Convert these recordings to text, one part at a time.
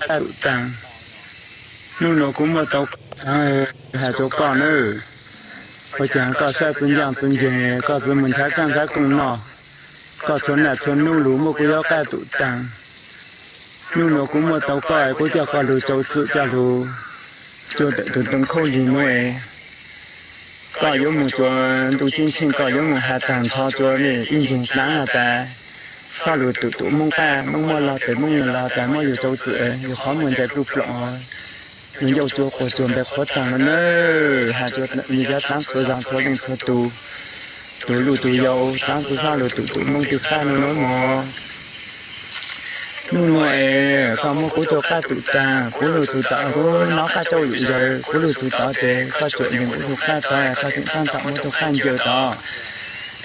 kaj tum taag. Nub nua kuv muaj tau koj, has rua koj nawb. Ua caag koj sab txuv ncaaj txuv nceeg, koj txuv moog nrhav kaaj nrhav kooj noj, koj txhua naj txhua nub lug muab kuv yuav kaj tum taag. Nub nua kuv muaj tau koj, kuv coj koj lug rau txim coj lug rua ntawm tug ntoo khaub lig nuav es, koj yuav moog rua ntuj ceeb tsheej, koj yuav moog has taag nrho rua mej ib ntseeg dlaav has tas, txhob lug tum tum Moob qaj, Moob muab lug tes Moob yuav lug tas muab yug rau txim, yug qhov muag ntsais pluj ploom, yug ncauj tsua quas tsuag npe qhuav taag lug nawb. Has rua mej cov dlaab txhua zaag txhua leej txhua tug, tug luj tug yau, dlaab tsi txhob lug tum tum Moob tej qaj nuav nuav mog. Nub nua es koj muab kuv rua qaj tum taag, kuv lug txug tom kuv nov qaj rauj yum yawg, kuv lug txug tod tes koj tsuam nceeg kuv tug qaj tod, koj tseem taab tom muab tug qaj ncaws tod.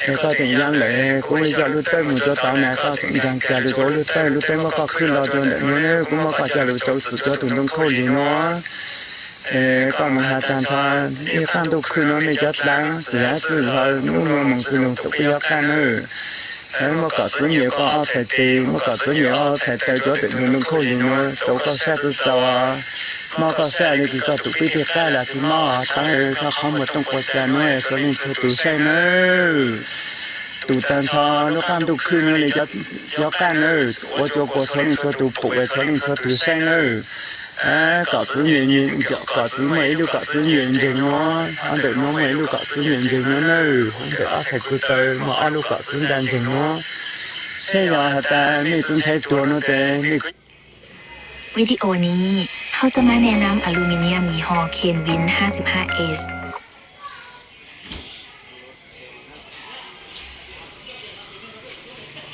Es koj tseem yaa lawm, kuv coj lub tawb moog rua tod na, koj tseem ncaag kag lug rua lub tawb, lub tawb muab koj khwb lug rua ntawm nuav, kuv muab koj coj lug rau txim rua tug ntoo khaub lig nuav. Es koj moog has taag nrho, ib qaab ntuj khwb nuav mej cov dlaab tsi has txwj lug, nub nua moog txug lug tum peb yuav qaj nawb. Muab kom txwv nyeem koj ob txhais tes, muab kom txwv nyeem ob txhais taw rua ntawm tug ntoo khaub lig nuav rua koj sab txuv txaus. Mob koj sab le kws koj tum peb tej qaj lug tsi mob, dlaab koj qhov muag tooj quas tsa nuav txhua leej txhua tug saib nawb. Tum taag nrho lub qaab ntuj khwb nuav le cov qaj nawb, ua rua puas txhua leej txhua tug pum, txhua leej txhua tug saib nawb. Kom txwv nyeem, kom txwv muaj ib lub kom txwv nyeem ntseeg nuav, ntawm nuav muaj ib lub kom txwv nyeem ntseeg nuav nawb, ntawm ob txhais txuv taw muaj ob lub kom txwv nta ntseeg nuav. Saib yog has tas mej tsi ntshai tuag nuav tes mej Videoนี้ เขาจะมาแนะนำอลูมิเนียมยี่ห้อ Kenvin ห้าสิบห้า S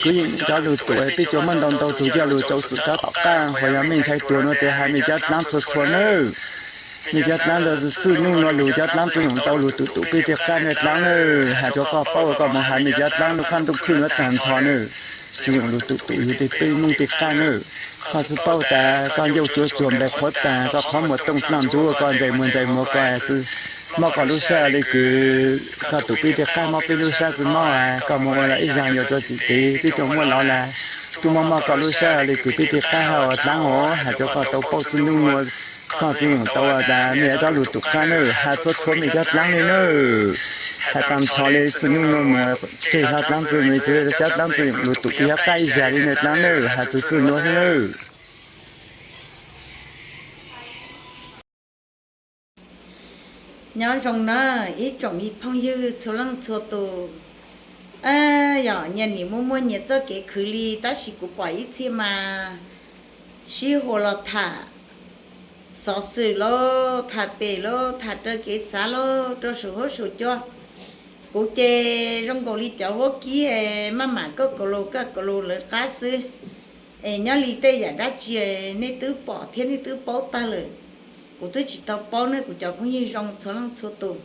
คลิป cov lug tum, peb cov muaj ntau ntau tug coj lug rau txim rov tom qaj, hos yog mej ntshai tuag nuav tes has mej cov dlaab txhua txhua nawb. Mej cov dlaab lug txwj nub nua lug, cov dlaab tsi yoom tau lug tum tum peb tej qaj nuav dlaab nawb. Has rua koj paub, koj moog has mej cov dlaab lub qaab ntuj khwb nuav taag nrho nawb, tsi yoom lug tum tum yug tej peb Moob tej qaj nawb. Koj txhaj paub tas koj ncauj tsua tsuag npe qhuav taag, koj qhov muag tooj dlaaj ntuv, koj ntsais muag ntsais muag, koj txwv mob koj lub sab le kws koj tum peb tej qaj mob peb lub sab tsi mob, koj moog ua lug ib zaag yuav rua tsim kev peb tsi muab lug lawm, tsi muab mob koj lub sab le kws peb tej qaj has ua dlaab os. Has rua koj tau paub txwj nub nua, koj tsi yoom tau tas mej yuav rov lug tum qaj nawb, has txhua txhua mej cov dlaab le nawb. Has taag nrho le txwj nub nua moog tseg hlo dlaab tsi, mej cov dlaab tsi yoom lug tum peb yuav qaj ib zag le nawb dlaab nawb, has txhua txhua nuav nawb. Nyob zoo na ib tsoom me phooj ywg txhua leej txhua tus. Yog nyias nim muaj muaj nyias txoj kev khwv li, tab sis kuv pom ib txhia mas sib hua los tham xov xwm lauj, tham pem lauj, tham raws kev xav lauj, rau saum huab saum cua. Kuv ces zoo nkaus li cov huab kib maj mam kaj kaus lus kaj kaus lus lawv qab xwb. Es nyob li tej yam dab tsi nej twb pom thiab nej twb paub tag lawm, kuv twb tsis tau paub ne kuv cov phooj ywg zoo txhua leej txhua tus.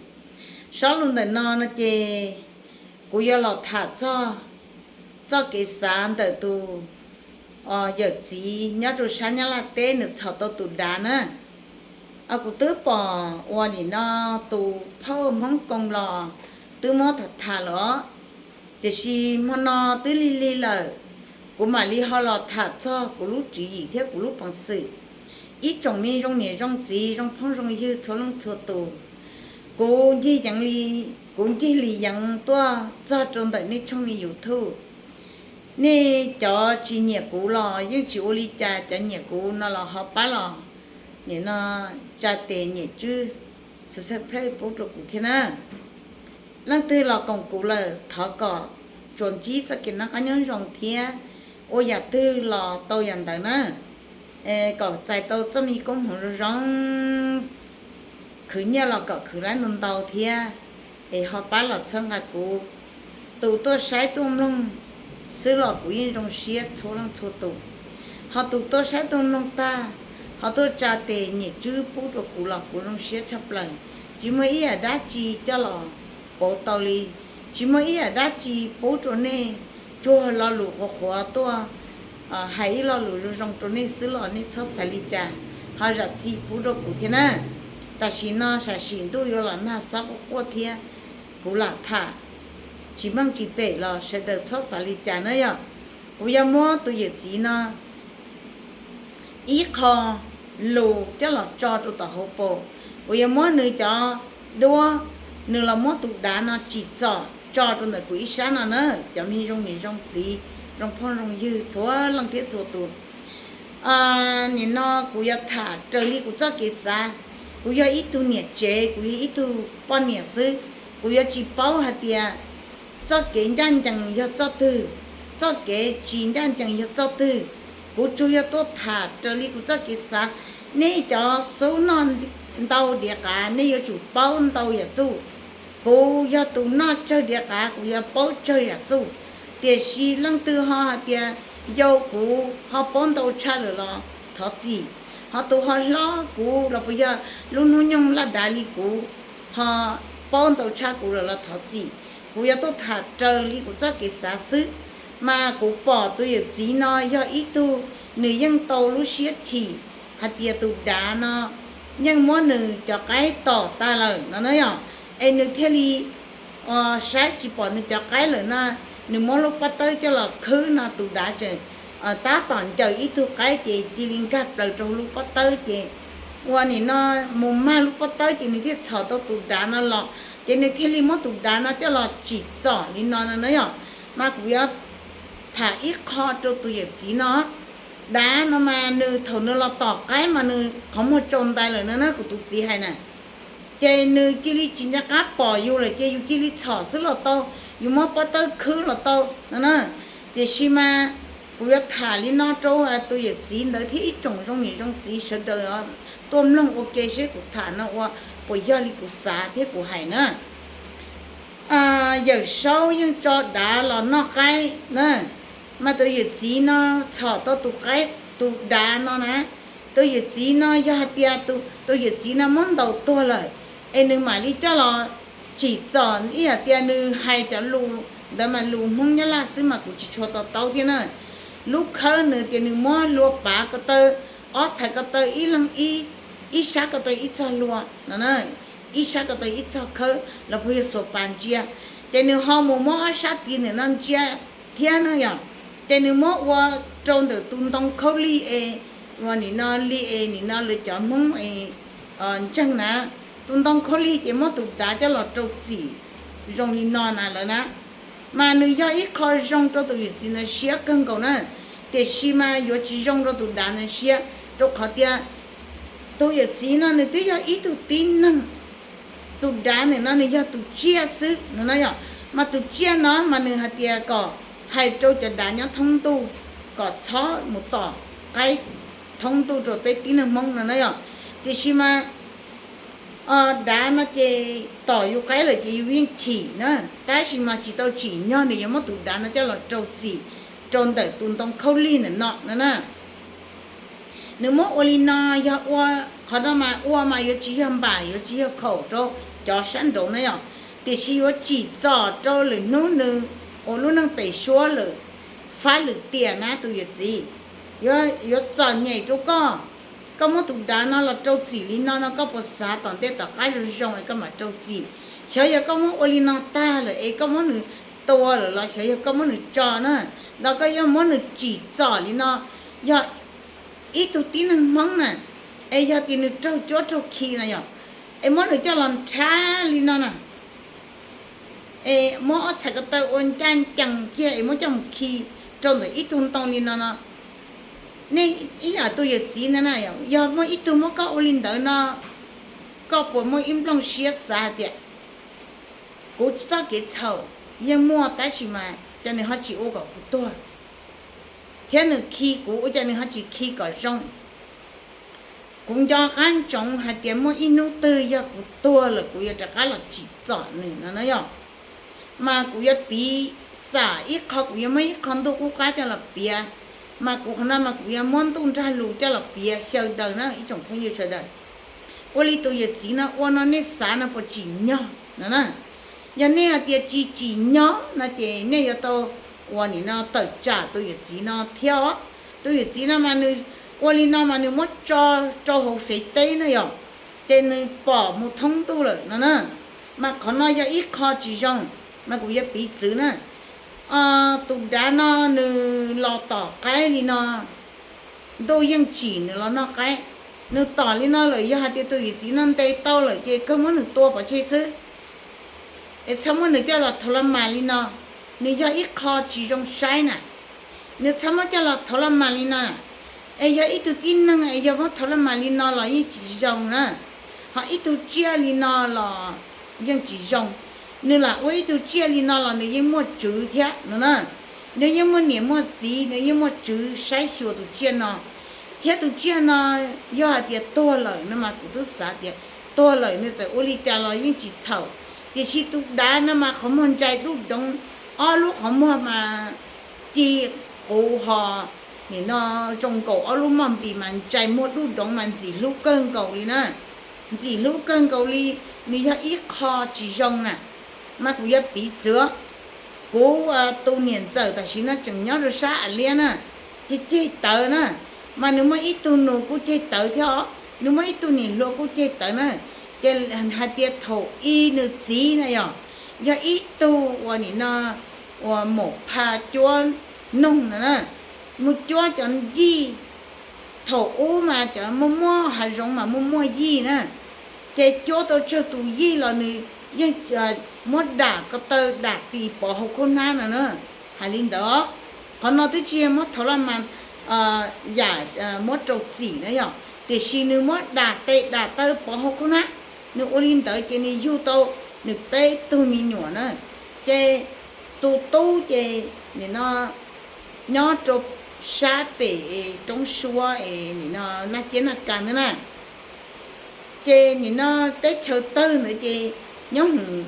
Sob lus ntawm no no ces kuv yuav los tham txog txoj kev xav ntawm tus yawm txiv nyob rau sab Nyab Laj teb nws txhom tau tus dav na. Kuv twb pom uas nim no tus phauj Hmoob Koo los twb muab tham tham lawm os. Tiam sis hmo no twb lig lig lawm, kuv mam li ho los tham txog kuv lub tswv yim thiab kuv lub peev xwm. Ib tsoom me zoo niam zoo txiv zoo phooj zoo ywg txhua leej txhua tus, kuv ncig yeev li, kuv ncig li yeev tuaj txog rau ntawm nej tshooj me YouTube. Nej cov tsis nyiam kuv los yeej tsis ua li cas, cov nyiam kuv no los ho pab los nim no tsa tes nyem tswb subscribe pub rau kuv thiab na. Leej twg los koom kuv lawm thov kom tsuas ntsib txoj kev noj qab nyob zoo thiab ua yam twg los tau yam ntawd na. Kom txais tau txoj me koob hmoov zoo zoo, khwv nyiaj los kom khwv lab ntau ntau thiab. Es ho pab los txhawb nqa kuv, tus tuaj saib tuaj mloog xwb los kuv yeej zoo siab txhua leej txhua tus. Ho tus tuaj saib tuaj mloog tag, ho tuaj tsa tes nyem tswb pub rau kuv los kuv zoo siab tshaj plaws. Tsis muaj ib yam dab tsi coj los pauv tau li, tsis muaj ib yam dab tsi pub rau nej tsuag lo lus qhuav qhuav tuaj hais ib lo lus zoo zoo rau nej xwb los nej txhob xav li cas, ho zam txim pub rau kuv thiab na. Tam sim no sam sim ntuj yuav los nag xob quaj quaj thiab, kuv lam tham tsis meej tsis pem los sawv daws txhob xav li cas na yom. Kuv yuav muab tus yawm txiv no ib qho lus coj los tso rau tom hauv paus. Kuv yuav muab nws cov duab, nws los muab tus dav no tsim txom tso rau ntawm kuv ib sab no na, cov me zoo niam zoo txiv, zoo phooj zoo ywg txhua leej thiab txhua tus. Nim no kuv yuav tham raws li kuv txoj kev xav. Kuv yog ib tug niam tsev, kuv yog ib tug poj niam xwb, kuv yuav tsis paub hais tias txoj kev ncaj ncees yog txoj twg, txoj kev tsis ncaj ncees yog txoj twg. Kuv tsuas yog tuaj tham raws li kuv txoj kev xav. Nej cov xub noj ntau diav qav nej yuav tsum paub ntau yam txuj. Kuv yog tus noj tsawg diav qav kuv yuav paub tsawg yam txuj. Tiam sis leej twg ho hais tias yau kuv ho paub ntau tshaj lawm los thov txim, ho tus ho hlob kuv los puas yog lub hnub nyoog laj dav li kuv ho paub ntau tshaj kuv lawm los thov txim. Kuv yuav tuaj tham raws li kuv txoj kev xav xwb. Mas kuv pom tus yawm txiv no yog ib tug, nws yeej tau lub siab chim hais tias tus dav no yeej muab nws cov qaib tom tag lawm no na yom, es nws thiaj li saib tsis pom nws cov qaib lawm na, nws muab lub pob tawb coj los khwb no tus dav tseem tab tom ncaws ib tug qaib ces cia li nkag plaws rau lub pob tawb ces ua nim no mus mag lub pob tawb ces nws thiaj txhom tau tus dav no los, ces nws thiaj li muab tus dav no coj los tsim txom li no no na yom. Mas kuv yuav tham ib qho rau tus yawm txiv no. Dav no mas nws thaum nws los tom qaib mas nws qhov muag tsau ntais lawm no na, kuv tus txiv hais na. Ces nws cia li tsis nco qab pom yus lawm ces yus cia li txhom xwb los tau, yus muab pob tawb khwb los tau no na. Tiam sis mas kuv yuav tham li no rau tus yawm txiv ntawd thiab ib tsoom zoo niam zoo txiv sawv daws tuaj mloog ua ke seb kuv tham no ua puas yog li kuv xav thiab kuv hais na. Yawm saub yeej tso dav los noj qaib na, mas tus yawm txiv no txhom tau tus qaib, tus dav no na. Tus yawm txiv no yog hais tias tus yawm txiv no muab ntaus tuag lawm, es nws mam li coj los tsim txom ib yam tias nws hais cov lus ntawd mas lus Hmoob Nyab Laj xwb mas kuv tsis tshua to taub thiab na. Lub khawb nws tias nws muab hlua pav ko taw, ob txhais ko taw ib leeg ib, ib sab ko taw ib txog hlua no, ib sab ko taw ib txog khawb los puas yog xuas pas ntsia, ces nws ho mus muab ob sab tis ntawm no ntsia thiab na yom. Ces nws muab ua rau ntawm tus ntoo khaub lig es, ua nim no li es nim no lawv cov Hmoob es ntseeg na, tus ntoo khaub lig ces muab tus dav coj los rau txim zoo li no na lawm na. Mas nws yog ib qho zoo rau tus yawm txiv ntawd siab kawg nkaus na, tiam sis mas yuav tsis zoo rau tus dav ntawd siab, rau qhov tias tus yawm txiv no nws twb yog ib tug tib neeg, tus dav ntawm no nws yog tus tsiaj xwb no na yom. Mas tus tsiaj no mas nws hais tias kom hais rau cov dav nyob thoob ntuj kom txhob mus tom qaib thoob ntuj rau peb tib neeg Hmoob no na yom. Tiam sis mas dav no ces tom yus qaib lawm ces yus yeej chim na, tab sis mas tsis tau tsim nyog nws yuav muab tus dav no coj los rau txim rau ntawm tus ntoo khaub lig ntawm no no na. Nws muab ua li no, yog ua qhov no mas ua mas yuav tsis yog npam yuav tsis yog khaum rau cov sab nraud na yom, tiam sis yuav tsim txom rau lwm hnub nws ua lub neej pem suab lawm, fab lwm tiam na tus yawm txiv, yuav txom nyem rau koj. Koj muab tus dav no los rau txim li no no koj puas xav tom ntej tom qab zoo zoo es koj mam rau txim? Xyov yog koj muab ua li no tag lawm es koj muab nws tua lawm los xyov yog koj muab nws tso na, los koj yuav muab nws tsim txom li no. Yog ib tug tib neeg Hmoob na, es yog tias nws raug cuab raug khi na yom, es muab nws coj los nrhav li no na, es muab ob txhais ko taw ua ncaj ncees kiag es muab coj mus khi rau ntawm ib tug ntoo li no no, nej ib yam tus yawm txiv ntawd na, yog muaj ib tug muab koj ua li ntawd no, koj puas muaj ib nplooj siab xav hais tias kuv txoj kev txhaum yeej muaj tab sis mas cas nws ho tsis ua kom kuv tuag, thiab nws khi kuv ua cas nws ho tsis khi kom zoo? Kuv nco qab ntsoov hais tias muaj ib hnub twg yog kuv tuag lawm kuv yuav rov qab los tsim txom nws no na yom. Mas kuv yuav piv xam ib qho, kuv yuav muab ib qho ntuj qub qab coj los piav, mas kuv qhov no mas kuv yuav muab ntuj nrag lus coj los piav xyaw daws na ib tsoom phooj ywg sawv daws. Ua li tus yawm txiv no ua no nej xav no puas tsim nyog no na? Yog nej hais tias tsis tsim nyog no ces nej yuav tau ua nim no tawm tsam tus yawm txiv no thiab os. Tus yawm txiv no mas nws ua li no mas nws muab tso rau hauv fev teb na yom, ces nws pom mus thoob ntuj lawm no na. Mas qhov no yog ib qho tsis zoo, mas kuv yuav piv txwv na. Tus dav no nws los tom qaib li no, ntuj yeej tsim nws los noj qaib. Nws tom li no lawm, yog hais tias tus yawm txiv no ntes tau lawm ces kawg muab nws tua pov tseg xwb, es txhob muab nws coj los thaum la mas li no. Nws yog ib qho tsis zoo saib na, nws txhob muab coj los thaum la mas li no. Es yog ib tug tib neeg es yog muab thaum la mas li no los yeej tsis zoo na, ho ib tug tsiaj li no los yeej tsis zoo. Nws lam ua ib tug tsiaj li no los nws yeej muaj tswv thiab no na, nws yeej muaj niam muaj txiv, nws yeej muaj tswv saib xyuas tus tsiaj no. Thiab tus tsiaj no yog hais tias tuag lawm no mas kuv twb xav tias tuag lawm nws txawm ua li cas los yeej tsis txhaum, tiam sis tus dav no mas qhov muag ntsais dub doov, ob lub qhov muag mas ci quv ho, nim no zoo nkaus ob lub moj npis mas ntsais muag dub doov mas ntxim hlub kawg nkaus li na, ntxim hlub kawg nkaus li. Nws yog ib qho tsis zoo na, mas kuv yuav piv txwv. Kuv tus niam ntxawm tam sim no tseem nyob rau sab Av Liab na, ces ceg tawv na, mas nws muaj ib tug nus kuj ceg tawv thiab os, nws muaj ib tug niam hluas kuj ceg tawv na. Ces hais tias thaum i nws txiv na yog, yog ib tug uas nim no uas maum pha cuab noog na, mus cuab cov yij. Thaum ub mas cov muaj muaj hav zoov mas muaj muaj yij na, ces cuab tau tsawg tus yij los nws yeej muab dam ko taw dam tis pov hauv khaub hnab no na. Hais li ntawd, qhov no twb tsis yog muab thaum la mas yam muab rau txim na yog, tiam sis nws muab dam tes dam taw pov hauv khaub hnab. Nws ua li ntawd ces nws yug tau nws peb tug me nyuam na. Ces tus tub ces nim no nyob rau sab pem roob suab es nim no Naj Ciab Naj Kas ntawd na. Ces nim no teb chaws tawg ntawd ces nyob hwm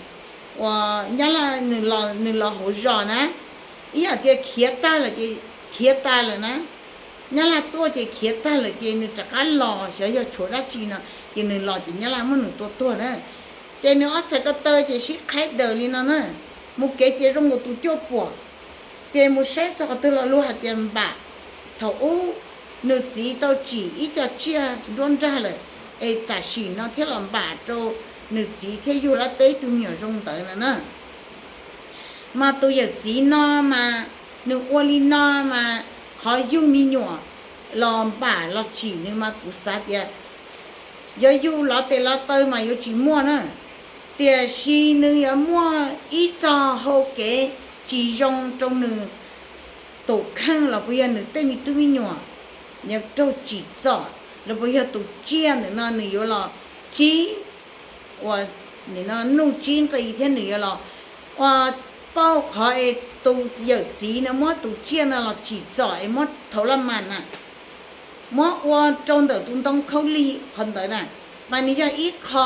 uas Nyab Laj nws los hauv zos na, ib yam tias khiav tag lawm ces khiav tas lawm na. Nyab Laj tuaj ces khiav tag lawm ces nws rov qab los, xyov yog tshuav dab tsi no, ces nws los ces Nyab Laj muab nws tua tuag na. Ces nws ob txhais ko taw ces sib qhaib daws li no na, mus kev ces zoo nkaus tus cuaj puam. Ces mus saib txog qhov twg los luag hais tias npam. Thaum ub nws txiv tau tsim ib co tsiaj nruab nrag lawm, es tam sim no thiaj los npam rau nws txiv thiaj yug lawv peb tug me nyuam zoo ntawd no na. Mas tus yawm txiv no mas nws ua li no mas qhov yug me nyuam los npam los tsim nws mas kuv xav tias yuav yug lov tes lov taw mas yuav tsis muaj na, tiam sis nws yuav muaj ib txog hau kev tsis zoo rau nws tus kheej los puas yog nws tej me tub me nyuam yuav raug tsim txom, los puas yog tus tsiaj ntawm no nws yuav los tsib uas nim no nuj tsib nqi thiab nws yuav los ua pauj qhov es tus yawm txiv no muab tus tsiaj no los tsim txom es muab thaum la mas na, muab ua rau ntawm tus ntoo khaub lig qhov ntawd na, mas nws yog ib qho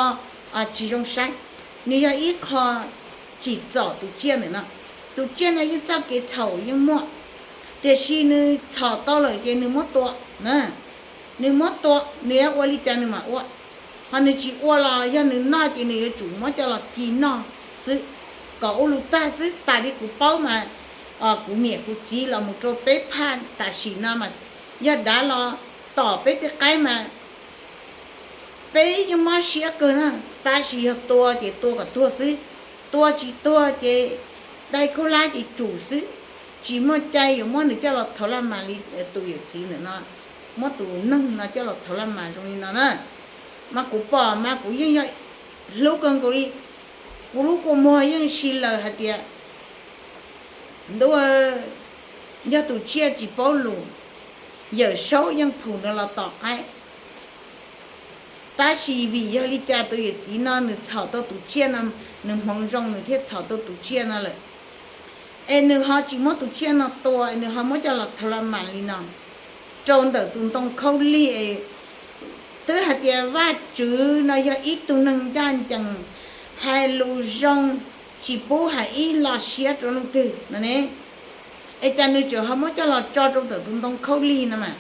tsis zoo saib, nws yog ib qho tsim txom tus tsiaj ntawm no. Tus tsiaj no yeej txoj kev txhaum yeej muaj, tiam sis nws txhom tau lawm ces nws muab tua na, nws muab tua, nws yuav ua li cas nws mam ua. Ho nws tsis ua los yog nws noj ces nws yuav tsum muab coj los ci noj xwb, kom ua lus tag xwb. Tas li kuv paub mas kuv niam kuv txiv los mus rau peb phaj tam sim no mas yog dav los tom peb tej qaib mas peb yeej mob siab kawg na, tab sis yog tua ces tua kom tuag xwb, tua tsis tuag ces dai khaub hlab ces tsum xwb, tsis muaj cai yuav muab nws coj los thaum la mas li tus yawm txiv ntawm no, muab tus neeg no coj los thaum la mas zoo li no na. Mas kuv pom mas kuv yeej yog hlub kawg nkaus li, kuv lub kua muag yeej si laws hais tias ntuj, yog tus tsiaj tsis paub lus, Yawm Saub yeej phum nws los tom qaib. Tab sis vim yog li cas tus yawm txiv no nws txhom tau tus tsiaj no, nws hmoov zoo nws thiaj txhom tau tus tsiaj no lawm. Es nws ho tsis muab tus tsiaj no tua, es nws ho muab coj los thaum la mas li no rau ntawm tus ntoo khaub lig. Twb hais tias Vajtswv no yog ib tug neeg ncaj ncees, hais lus zoo, tsis pub hais ib lo siab rau leej twg no ne. Es cas nws tseem ho muab coj los tso rau ntawm tus ntoo khaub lig no mas,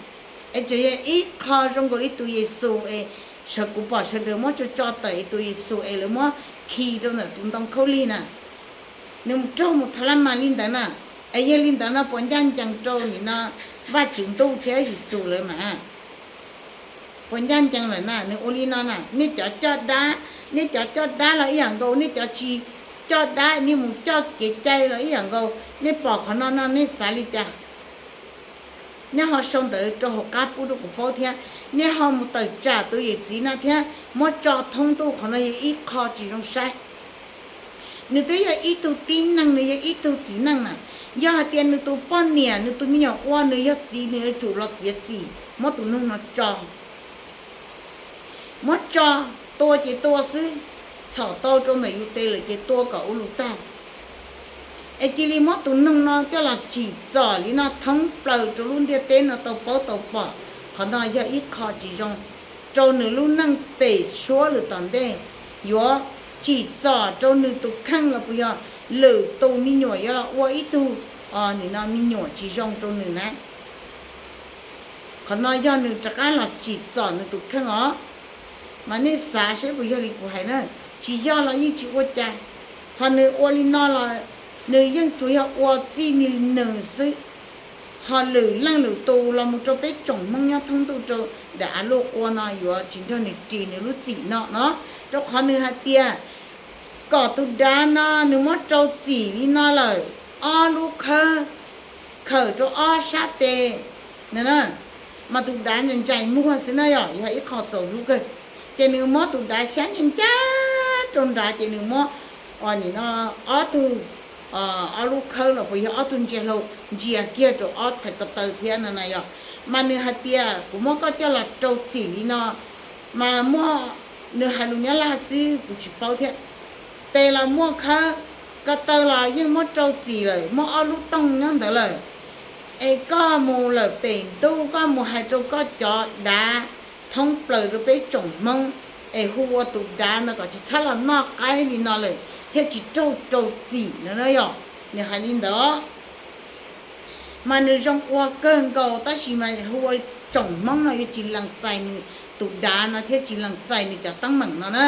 es tseem yog ib qho zoo nkaus li tus Yexus es sawv, kuv pom sawv daws muab tso tso tawm es tus Yexus es lawv muab khi rau ntawm tus ntoo khaub lig na. Nws mus raug mus thaum la mas li ntawd na. Es yog li ntawd no puas ncaj ncees rau nim no Vajtswv ntuj thiab Yexus lawv mas? Puas ncaj ncees lawm na? Nws ua li no na, nej cov coj dab, nej cov coj dab los ib yam nkaus, nej cov tsis coj dab nej mus coj kev cai los ib yam nkaus. Nej pom qhov no no nej xav li cas? Nej ho sau ntawv rau hauv qab pub rau kuv paub thiab. Nej ho mus tawm tsam tus yawm txiv no thiab muab tso thoob ntuj, qhov no yog ib qho tsis zoo saib. Nws twb yog ib tug tib neeg, nws yog ib tug txiv neej na. Yog hais tias nws tus poj niam, nws tus me nyuam ua nws yog txiv, nws yuav tsum los txiav txim muab tus noog no tso. Muab tso, tua ces tua xwb, txhom tau rau ntawm yus tes lawm ces tua kom ua lus tag. Es cia li muab tus noog no coj los tsim txom li no thoob plaws rau lub ntiaj teb no tau paub tau pom. Qhov no yog ib qho tsis zoo rau nws lub neej pem suab lwm tom ntej. Yuav tsim txom rau nws tus kheej los puas yog lwm tus me nyuam yuav los ua ib tug, nim no me nyuam tsis zoo rau nws na. Qhov no yog nws rov qab los tsim txom nws tus kheej os. Mas nej xav seb puas yog li kuv hais na, tsis yog los yeej tsis ua cas. Ho nws ua li no los nws yeej tsuas yog ua txij li nws xwb. Ho lwm leej lwm tus los mus rau peb tsoom Hmoob nyob thoob ntuj rau daim av luaj qua no yuav tsis nrog nws ris nws lub txim no no, rau qhov nws hais tias kom tus dav no nws muab rau txim li no lawm, ob lub khawb khawm rau ob sab tes na, mas tus dav ntsais ntsais muag xwb na, yog yog ib qho txaus hlub kawg. Ces nws muab tus dav xyab ncaj ncaj rau nrad ces nws muab, nim no, ob tug, ob lub khawb los puas yog ob tug ntsia hlau ntsia kiag rau ob txhais ko taw thiab no na yog. Mas nws hais tias kuv muab koj coj los rau txim li no, mas muaj, nws hais lus Nyab Laj xwb kuv tsis paub thiab. Tes los muaj khawb, ko taw los yeej muab rau txim lawm, muaj ob lub tooj nyob ntawd lawm. Es koj mus lawm pem ntuj koj mus hais rau koj cov dav thoob plaws rau peb tsoom Hmoob, es hu ua tus dav no kom tsis txhob los noj qaib li no lawm thiaj tsis raug rau txim no na yog. Nws hais li ntawd. Mas nws zoo ua kawg nkaus tab sis mas hu ua tsoom Hmoob no yuav tsis lees txais nws tus dav no thiab tsis lees txais nws cov teeb meem no na.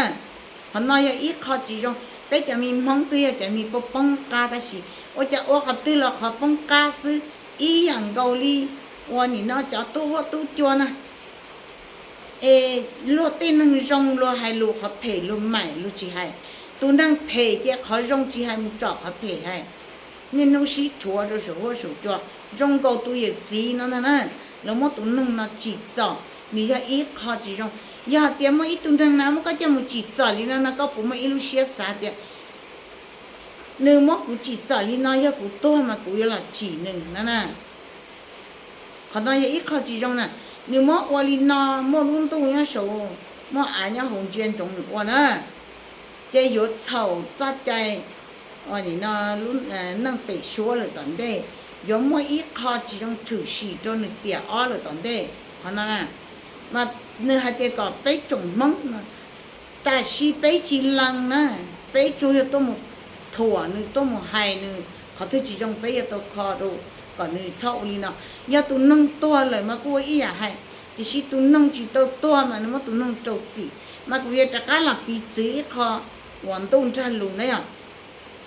Qhov no yog ib qho tsis zoo. Peb cov me Hmoob twb yog cov me poob poob qab tab sis ua cas ua qhov twg los qhov poob qab xwb, ib yam nkaus li ua nim no cov tub huab tub cua na. Es luag tej neeg zoo luag hais lus qhov phem luag maim luag tsis hais. Tus neeg phem ces qhov zoo tsis hais mus tsom qhov phem hais. Niaj hnub sib rhuav rau saum huab saum cua, zoo nkaus tus yawm txiv no ntag na. Lawv muab tus neeg no tsim txom, nws yog ib qho tsis zoo. Yog hais tias muaj ib tug neeg na muab koj coj mus tsim txom li no no koj puas muaj ib lub siab xav tias nws muab kuv tsim txom li no yog kuv tuag mas kuv yuav los tsim nws no na. Qhov no yog ib qho tsis zoo na. Nws muab ua li no, muaj lub ntuj nyob saud, muaj av nyob hauv ntsia ntsoov nws ua na. Ces yuav txhaum txoj cai, nim no, neej pem suab lawm tom ntej, yuav muaj ib qho tsis zoo tshwm sim rau nws tiam ob lawm tom ntej. Qhov no na, mas nws hais tias kom peb tsoom Hmoob no, tam sim peb tsis lees na, peb tsuas yog tuaj mus thuam nws, tuaj mus hais nws qhov twg tsis zoo peb yuav tau kho rau kom nws txhob ua li no. Yog tus neeg tuag lawm mas kuj ua ib yam hais, tiam sis tus neeg tsis tau tuag mas nws muab tus neeg rau txim, mas kuv yuav rov qab los piv txwv ib qho uas ntuj nrag lus na yom.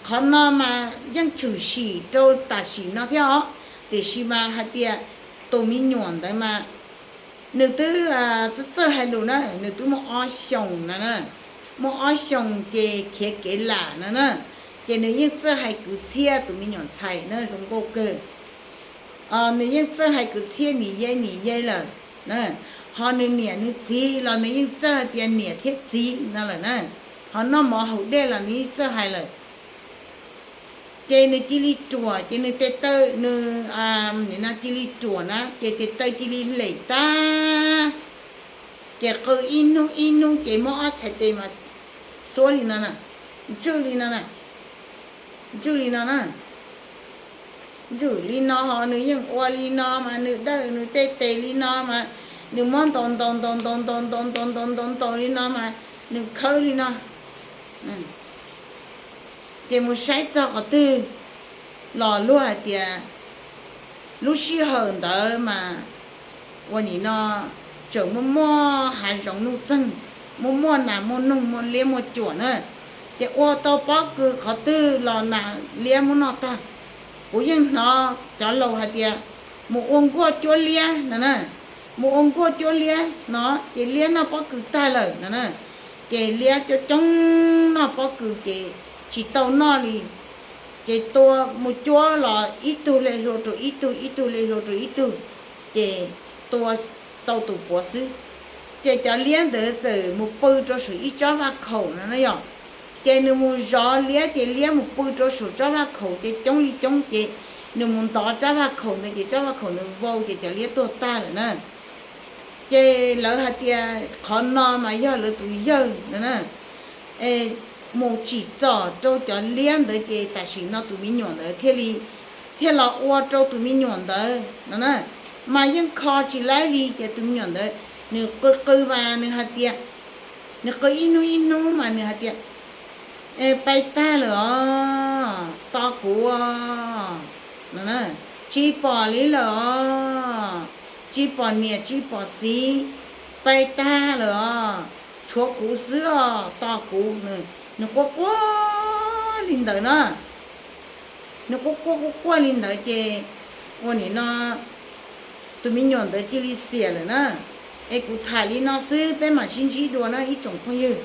Qhov no mas yeej tshwm sim rau tam sim no thiab os, tiam sis mas hais tias tus me nyuam ntawd mas nws twb txawj txawj hais lus na, nws twb muaj ob xyoos no na, muaj ob xyoos ces khiav kev lam no na, ces nws yeej txawj hais kwv txhiaj tus me nyuam ntxhais na, zoo nkauj kawg. Nws yeej txawj hais kwv txhiaj nim yej nim yej lawm na, ho nws niam nws txiv los nws yeej txawj hais tias niam thiab txiv no lawm na, ho noj mov haus dej los nws yeej txawj hais lawm. Ces nws cia li ruam, ces nws tes taw nws, nim no cia li ruam na, ces tes taw cia li hlem tag, ces qw ib hnub ib hnub ces muab ob txhais tes mas xuab li no na, ntswj li no na, ntswj li no na. Ntswj li no ho nws yeej ua li no mas nws dawj nws tej tes li no mas nws muab ntaus ntaus ntaus ntaus ntaus ntaus ntaus ntaus ntaus ntaus li no mas nws khawb li no. Ces mus saib txog qhov twg los luag hais tias lub sij hawm ntawd mas ua nim no tseem muaj muaj hav zoov nuj txeeg, muaj muaj nas muaj noog muaj liab muaj cuam na. Ces ua tau pob kws qhov twg los nas liab muab noj tag. Kuv yeej hnov cov laus hais tias mus ua nkuaj cuab liab no na, mus ua nkuaj cuab liab no ces liab noj pob kws tag lawm no na. Ces liab coob coob noj pob kws ces tsis tau noj li. Ces tua mus cuab los ib tug hle hlua rau ib tug, ib tug hle hlua rau ib tug. ces tua tau tus puav xwb. Ces cov liab ntawd txawm mus pw rau saum ib tsob vaj khaum no na yom. Ces nws mus zov liab ces liab mus pw rau saum tsob vaj khaum ces coob li coob ces nws mus ntov tsob vaj khaum ntawd ces tsob vaj khaum ntawd vau ces cov liab tuag tag lawm na. Ces lawv hais tias qhov no mas yog lawv tus yawg no na, mus tsim txom rau cov liab ntawd ces tam sim no tus me nyuam ntawd thiaj li, thiaj los ua rau tus me nyuam ntawd no na. Mas yeej kho tsis laib li ces tus me nyuam ntawd nws qw qw mas nws hais tias, nws qw ib hnub ib hnub mas nws hais tias, pais tag lawm os, tos kuv os, no na, tsis pom li lawm os, tsis pom niam tsis pom txiv, pais tag lawm os, tshuav kuv xwb os, tos kuv. Nws quaj quaj li ntawd na. Nws quaj quaj quaj quaj li ntawd ces ua nim no tus me nyuam ntawd cia li xiam lawm na. Es kuv tham li no xwb peb mam sib ntsib dua na ib tsoom phooj ywg.